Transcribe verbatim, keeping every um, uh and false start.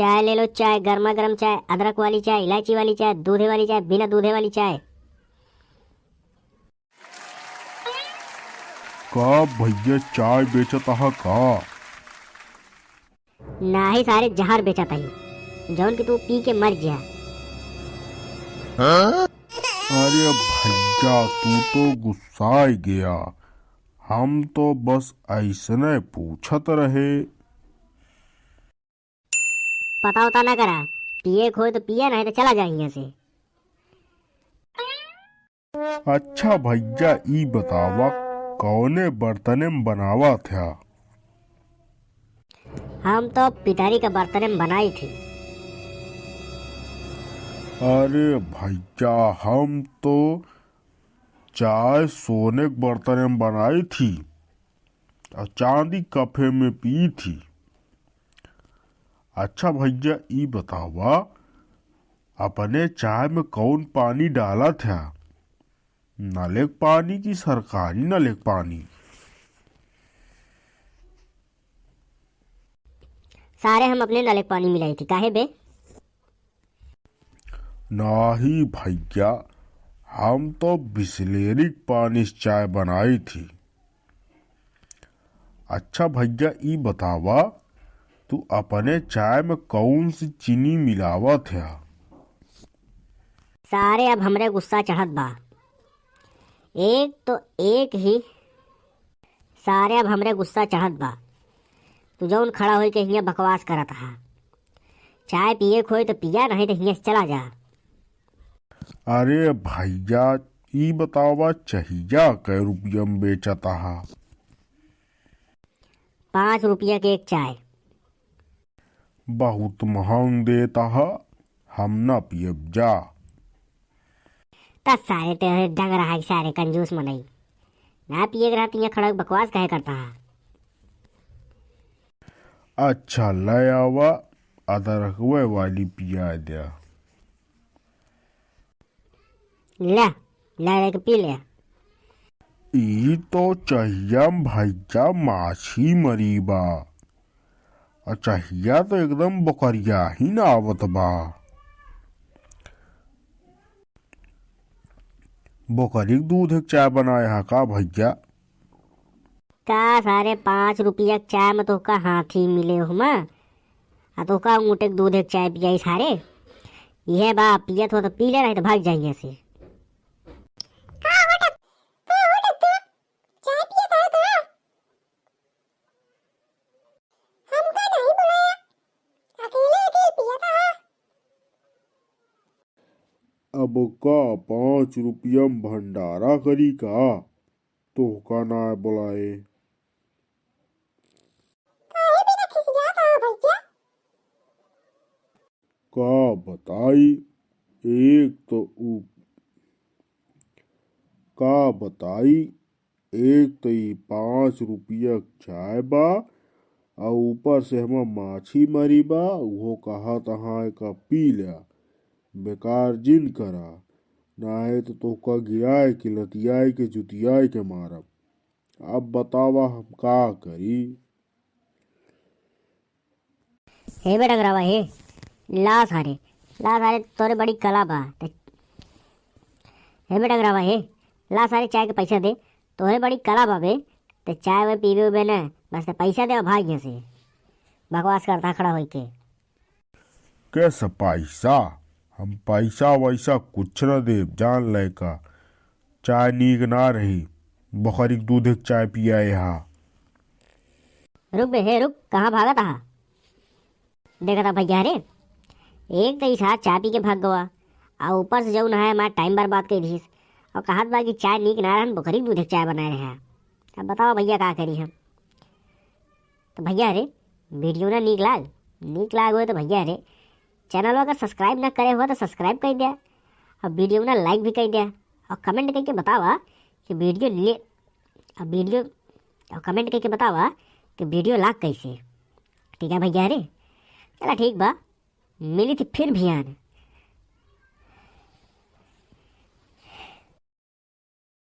चाय ले लो, चाय, गर्मा गर्म चाय, अदरक वाली चाय, इलायची वाली चाय, दूधे वाली चाय, बिना दूधे वाली चाय। का भैया, चाय बेचत आहा का? नाही सारे, जहर बेचत आही, जौन कि तू पी के मर जा। अरे भैया, तू तो गुस्साइ गया, हम तो बस अइसने पूछत रहे। पता उता ना करा, पिए के होय तो पिया, नहीं तो चला जा हियां से। अच्छा भैया, ई बतावा, कौने बर्तने में बनावा था? हम तो पितरी के बर्तने में बनाई थी। अरे भैया, हम तो चाय सोने के बर्तने में बनाई थी और चांदी कफे में पी थी। अच्छा भैया, ई बतावा, अपने चाय में कौन पानी डाला था? नले के पानी कि सरकारी नले के पानी? सारे हम अपने नले के पानी मिलाई थी, काहे बे? नाही भैया, हम तो बिसलेरी के पानी से चाय बनाई थी। अच्छा भैया, ई बतावा, तू अपने चाय में कौन सी चीनी मिलावत है? सारे, अब हमरे गुस्सा चढ़त बा। एक तो एक ही, सारे, अब हमरे गुस्सा चढ़त बा। तू जौन खड़ा होई के हियां बकवास करत हा। चाय पिए के होई तो पिया, नहीं तो हियां से चला जा। अरे भैया, ई बतावा, चहिया कै रुपया में बेचत आहा? पाँच रुपया के एक चाय। बहुत महंग देत आहा, हम ना पियब जा। त सारे तेरे डंग रहा है, सारे कंजूस मनई। ना पिए के रहत, यहाँ खड़ा होके बकवास काहे करता है? अच्छा, ले आवा, अदरकवे वाली पिया द्या। ले, ले लेके पी ले। ई तो चहिया में भैया माछी मरी बा। आ चहिया तो एकदम बोकरिया ही ना आवत बा। बोकरी के दूध एक चाय बनाए हा का भैया? का सारे, पाँच रुपया के चाय में तोहका हाथी मिले हो मा? आ तोहका ऊँटे के दूध एक चाय पियाई सारे? इहे बा, पियत हो तो पी ले, नहीं तो भाग जाइए से। का हो डक-, का हो डक-, चाय पियत हो का? हमका नहीं बुलाया, अकेले अकेले पियत हो। अब का पाँच रुपया में भंडारा करी का? तोहका ना बुलाए। काहे बिना खिसियात हा भैया? का बताई, एक तो उ, का बताई, एक तो ई पाँच रुपया के चाय बा, आ ऊपर से हमा माछी मरी बा, उहो कहा तहाँ एका पी ल्या, बेकार जिन करा, नाहे तो तोहका गिराए के, लतियाए के, जुतियाए के मारब। अब बतावा हम का करी? हे बे डगरावा, हे, ला सारे, ला सारे, तोरे बड़ी कला बा। ते, हे बे डगरावा, हे, ला सारे, चाय के पैसा दे। तोरे बड़ी कला बा बे, ते चाय वे पीबे उबे न, बस ते पैसा दे और भाग यहाँ से। बकवास करता खड़ा होई के। कैसे पैसा? हम पैसा वैसा कुछ न देब, जान ले का। चाय नीक ना रही, बकरी के दूध के चाय पियाए हा। रुक बे, हे रुक, कहाँ भागत हा? देखत हा भैया रे, एक तो ई सार चाय पी के भाग गवा, आ ऊपर से जौन है हमार टाइम बर्बाद कर दीस, और कहत बा कि चाय नीक ना रहन, बकरी के दूध के चाय बनाए रहे। अब बतावा भैया का करी हम? तो भैया रे, वीडियो ना नीक लाग, नीक लाग होय तो भैया रे, चैनल अगर सब्सक्राइब ना करे हो तो सब्सक्राइब कर द्या, और वीडियो ना लाइक भी कर द्या, और कमेंट करके बतावा कि वीडियो ले, और वीडियो, और कमेंट करके बतावा कि वीडियो लाग कैसे। ठीक है भैया रे, चला ठीक बा, मिली थी फिर भी आने।